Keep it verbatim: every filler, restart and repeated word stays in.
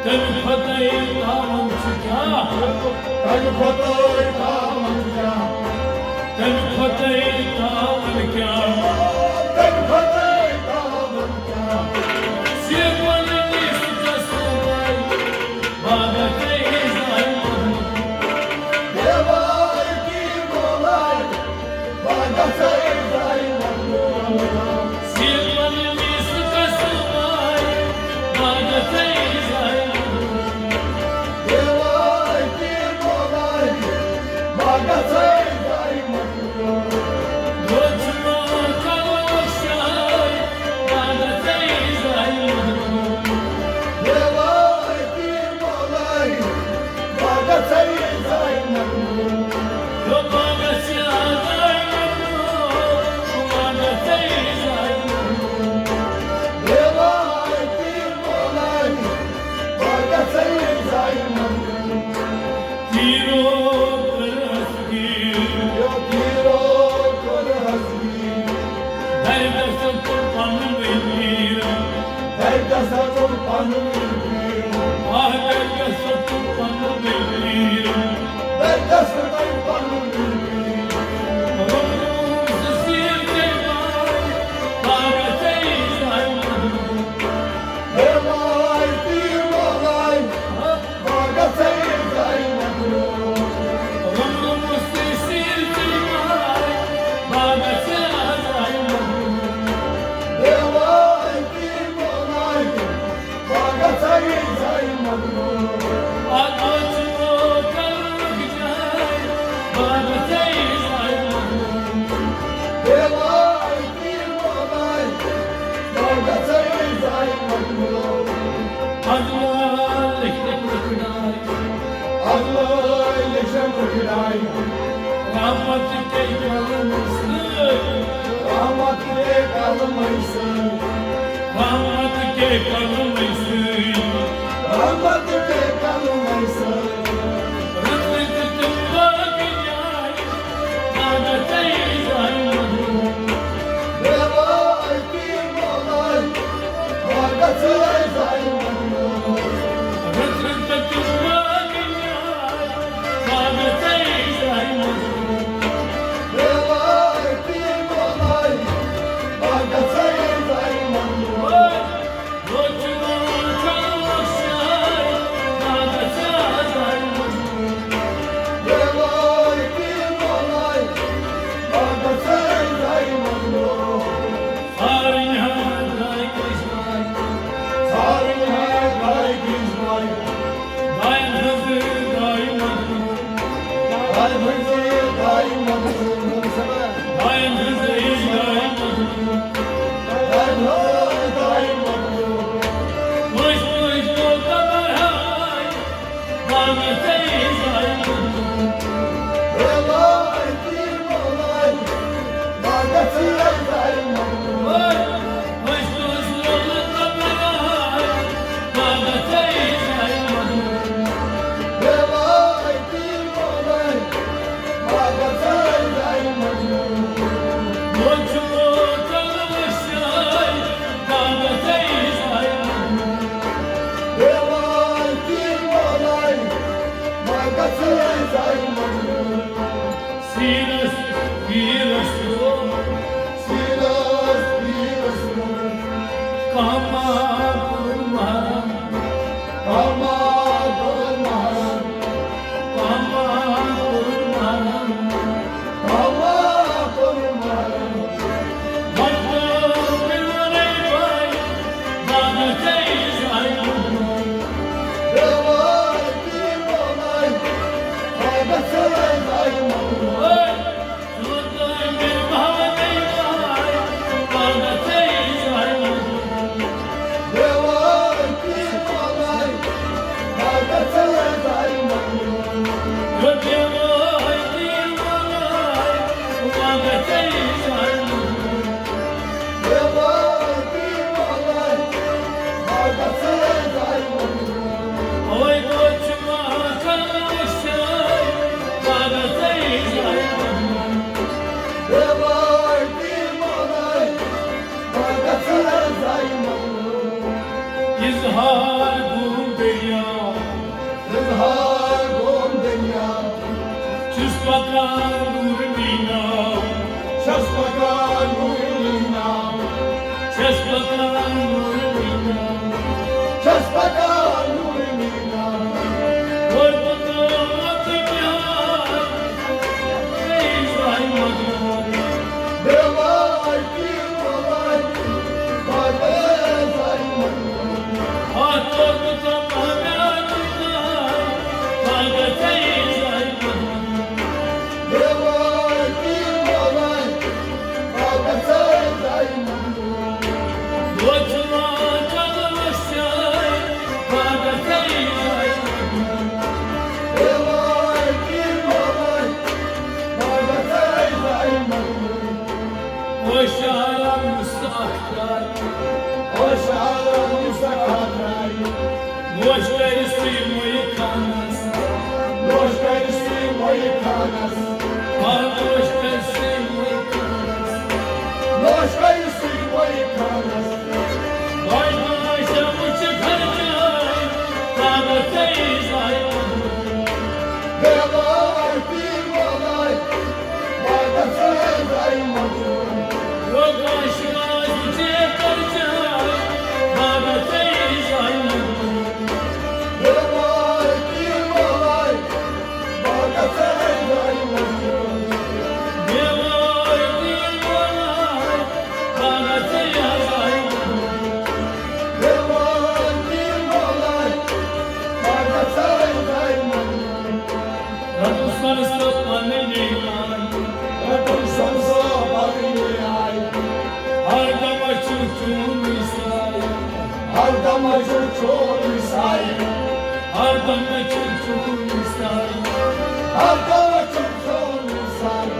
تَمہِ کھۄتہٕ تاوَن چھُ کیٛاہ؟ تَمہِ کھۄتہٕ تاوَن چھُ کیٛاہ؟ تَمہِ کھۄتہٕ تاوَن کیٛاہ؟ تَمہِ کھۄتہٕ تاوَن کیٛاہ؟ سیٖکھ وَنہٕ نِس ژٕ سُمبَل، باغَس ژےٚ زاے محمود۔ دیوار کی گولائی، باغَس ژےٚ زاے محمود۔ سیٖکھ وَنہٕ نِس ژٕ سُمبَل، باغَس ژےٚ زاے محمود۔ تیرو کٔرہَس گیٖر۔ یو تیرو کٔرہَس گیٖر۔ دردَس تُل پَنُن تیٖر۔ دردَس تُل پَنُن تیٖر۔ آہ، دردَس تُل پَنُن تیٖر۔ دردَس تُل پَنُن تیٖر۔ رُکُن زٕ سیٖر تیٚلہِ باغ، باغ ژےٚ زاے محمود۔ ہے ماے تیٖر مالاے۔ اللہ لیٚچھم رٔٹھراے۔ رحمت کے قلم سۭتۍ۔ رحمت کے قلم سۭتۍ۔ رحمت کے قلم سۭتۍ۔ رحمت کے قلم سۭتۍ۔ رٔژھۍ رٔژھۍ تِم باقٕے جایہِ، مگر ژےٚ زاے محمود۔ دیوار کی گولائی، مگر ژےٚ زاے محمود۔ رٔژھۍ رٔژھۍ تِم باقٕے جایہِ، سیٖنَس پیٖرَس ووٚن، سیٖنَس پیٖرَس ووٚن، کانٛہہ ما کوٚرُن محرم، کانٛہہ ما کوٚرُن محرم، کانٛہہ ما کوٚرُن محرم، کانٛہہ ما کوٚرُن محرم۔ وۄنۍ کوٚر مےٚ وَنَے پَے، بابا ژےٚ یی زایہِ محرم۔ اظہار گوم دٔریاو، اظہار گوم دٔریاو۔ چھُس پکان نوٗرِ میٖناو، چھَس پکان نوٗرِ میٖناو، چھَس پکان نوٗرِ میٖناو، چھَس پکان نوٗرِ میٖناو۔ اور پکان تہٕ میٛانۍ بیٚیہِ زاے مگر۔ نوش کر سُے مۄیہِ خانس۔ نوش کر سُے مۄیہِ خانس۔ آ، نوش کر سُے مۄیہِ خانس۔ نوش کر سُے مۄیہِ خانس۔ وۄنۍ ما چھےٚ وٕچھِ خرچاے، پانس ژےٚ زاے محمود۔ بیمار پیٖر مولای، پانس ژےٚ زاے محمود۔ لوکاش راز ژےٚ خرچاے، پانس ژےٚ زاے محمود۔ رَٹُن سۄنہٕ سُہ پَنٕنۍ آے۔ رَٹُن سۄنہٕ سُہ پَنٕنۍ آے۔ ہر دمہ چھُ چون وِسال۔ ہر دمہ چھُ چون وِسال۔ ہر دمہ چھُ چون وِسال۔ ہر دمہ چھُ چون وِسال۔ ہر دمہ چھُ چون وِسال۔